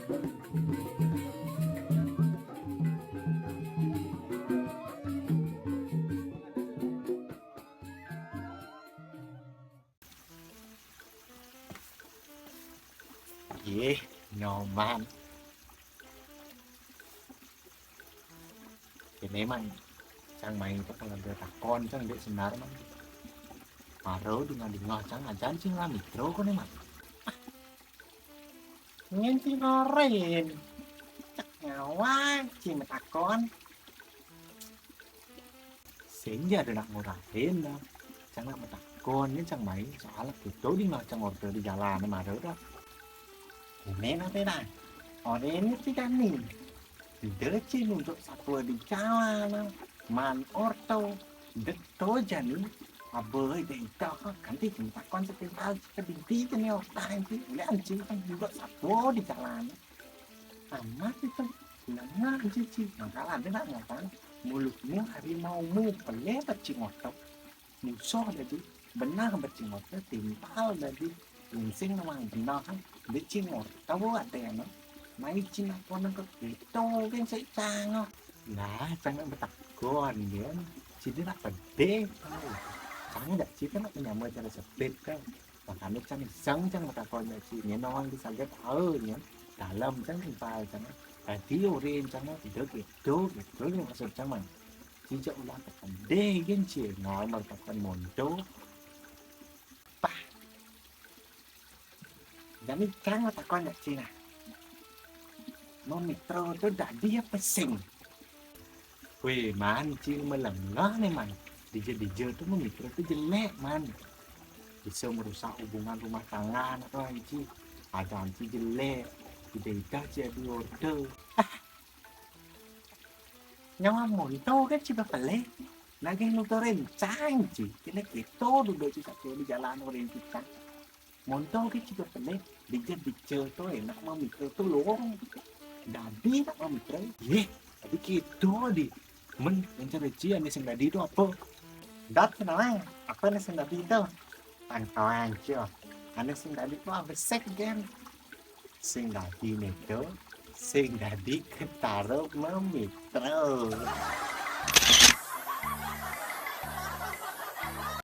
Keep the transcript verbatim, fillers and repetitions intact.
Yeh, nyoman. Kéné man, cang mai ka pang ada takon cang dek senar man. Maro dingeh-dingeh cang ajan cing lah mitro koné man. Nyén cing oren. Cak ngawag cing matakon. Sing ja ada nak ngorahin lah. Cang nak matakon, nyén cang mai soal kéto dingeh cang orta di jalan maro dah. Kéné napi dah. Oren né cing kani. Ida cing nuduk satua di jalan. Man orta. Ida to jani. Aba ida ida kanti cing takon setimpal cing kadidi cing orta cing. Ulian cing kan nuduk satua di jalan. Amat itu. Nengah aja cing. Mangkala ida nak ngomong. Mulutmu harimaumu pelé bacing orta. Musuh dadi. Beneh bacing orta timpal dadi. Insing nawang beneh kan. Bacing orta bu ada yang mai cing apa nang ke itu kan saya cangok. Nah, cangok betakon dia. Cina nak pedih. Cangok dak cina nak menyamai cara sepit kan. Makanya cang iseng cang betakon dak cina nawang di saget tahu nya. Dalam cang timpal cang. Tadi urin cang tidak gitu gitu yang maksud cang man. Sijak ulah takon deh gin cie ngalor takon monto. Pah. Jani cang takon dak cina. Mau mitro tu dadi apa sing? Weh, man, cing melengah nih man. Dija-dija tu mau mitro tu jelek man. Bisa merusak hubungan rumah tangga atau anci. Ada anci jelek. Ida-ida jadi order. Nyawa monto kan cing bapelé. Nagih nuturin cang cing. Kena kéto duduk cing satu di jalan orang kita. Monto kan cing bapelé. Dija dija to enak mamikir to lorong. Dadi nak mamikir. Yeh, dadi kéto di. Men mencari ci ané sing dadi to apa? Dat kenapa? Apa ané sing dadi to? Tangkawan cio. Ané sing dadi to apa sek gen? Sing dadi né to, sing dadi ketaro mamitra.